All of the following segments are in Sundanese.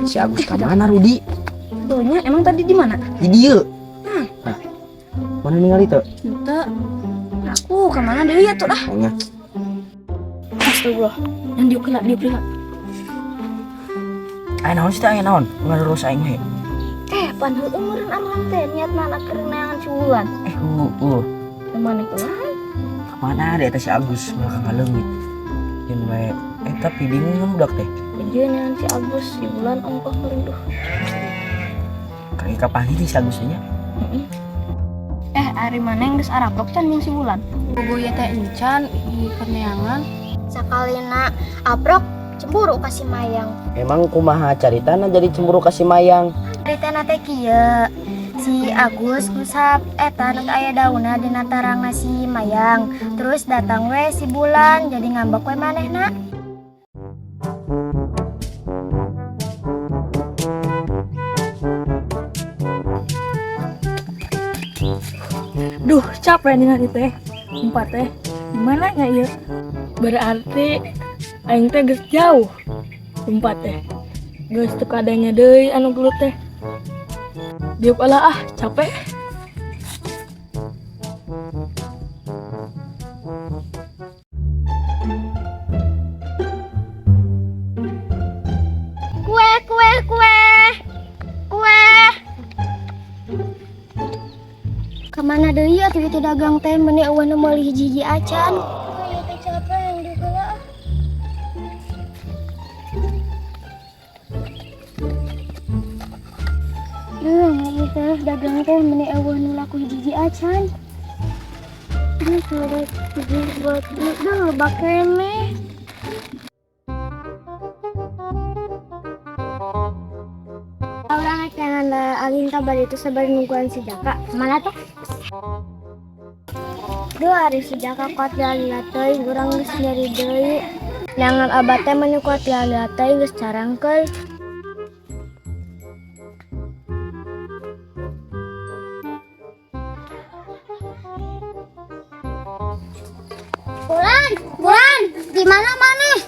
Si Agus ka mana, Rudi? Tuhnya emang tadi di mana? Di dieu. Nah, mana ningali teu? Ente. Aku kemana deui ya tuh ah? Nya. Astagfirullah. Yang diuk heula, diuk heula. Aya naon sih teh, aya naon? Ngarurus aing we. Eh, pan heueuh meureun arang teh niatna anak keur neangan si Wulan. Eh, heueuh. Mana kemana? Kemana ada eta si Agus malah ngaleungit. Jeung we eh tapi bingung kan budak teh. Dia neangan si Agus, si Wulan ongkoh meureun duh. Kayak kapan si Agus nya? Heeh. Eh, ari mana yang geus araprok can jeung si Wulan? Bogo ya teh encan di perneangan. Sakalina aprok cemburu ka si Mayang. Emang kumaha caritana jadi cemburu ka si Mayang? Caritana teh kieu. Si Agus ngusap eta nu teu aya daunna dina tarangna si Mayang. Terus datang we si Bulan jadi ngambek we manehna. Duh, capek nih nanti teh. Empat teh. Gimana nya ieu? Berarti aing teh geus jauh. Empat teh. Geus teu kadenge deui anu gelut teh. Diuk lah ah, capek. Kue, kue, kue. Kue. Kamana deui atuh itu dagang teh meuni eueuh nu meuli hiji-hiji acan. Ieu teh capek yang diuk heula ah. Duh, ieu teh dagang teh meuni eueuh nu laku hiji-hiji acan. Duh, sore hiji buat duh loba keneh. Urang jangan alin kabar itu sabar nungguan si Jaka. Mana tuh? Duh, ari si Jaka kuat lila teuing, urang geus nyeri deui. Jangan abah teh meni kuat lila teuing geus carangkeul. Bulan, Bulan, di mana maneh?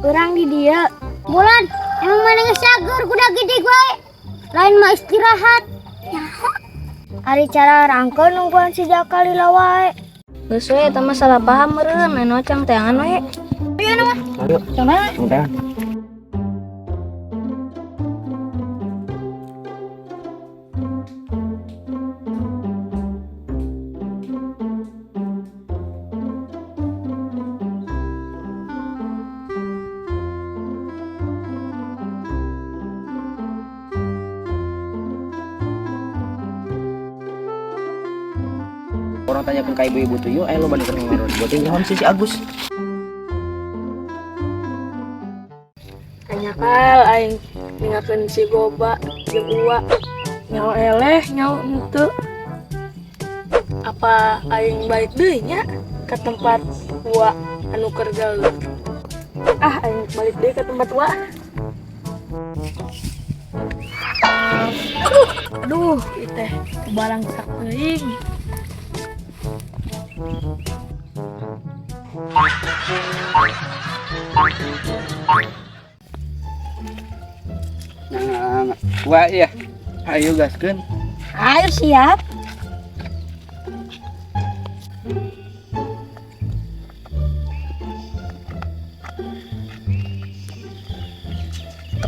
Urang di dieu. Bulan, emang maneh geus cager kuda gede gue. Lain mah istirahat. Ari cara rangkeun nungguan si Jaka lila wae. Geus we eta mah salah paham meureun, anu cang teangan we. Ayo, Cang mana? udah. Orang tanyakan ke ibu-ibu tuh, yuk, ayo lo balik ke rumah. Buat yang si Agus. Kanyakal aing ninggalkeun si Goba jeung Uwa. Nyawa eleh, nyawa henteu. Apa aing balik deui nya ke tempat Uwa anu keur gaul? Ah, aing balik deui ke tempat Uwa. Aduh, aduh, ieu teh kebalangsak teuing. Nah, wah ya. Ayo gaskeun. Ayo siap.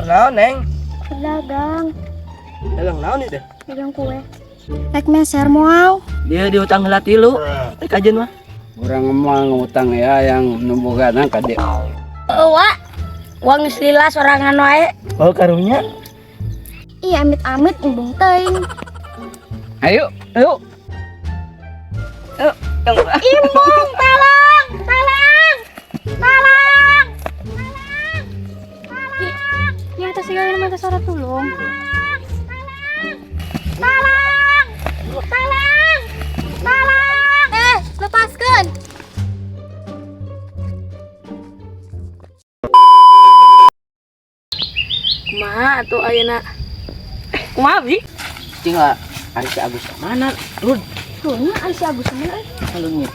Naon, Neng? Dagang, Dagang naon itu? dagang kue. Rek meser moal. Dia diutang heula tilu. Rek kajeun mah. Urang mah ngutang ya yang numbogana ka dieu. Uwa, uang geus lila sorangan wae. Oh, karunya. Ih, amit-amit embung teuing. Ayo, ayo. Ayo, Imbung, talang, talang, talang. Ya teh segala minta suara tulung. Talang, talang, talang. Eh, lepaskan. Kumaha atuh ayeuna? Eh, kumaha bi? Cing lah, ari si Agus ka mana? Rud, Tuh nya ari si Agus mana euy? kalungnya.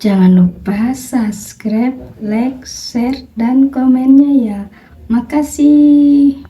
Jangan lupa subscribe, like, share, dan komennya ya. Makasih.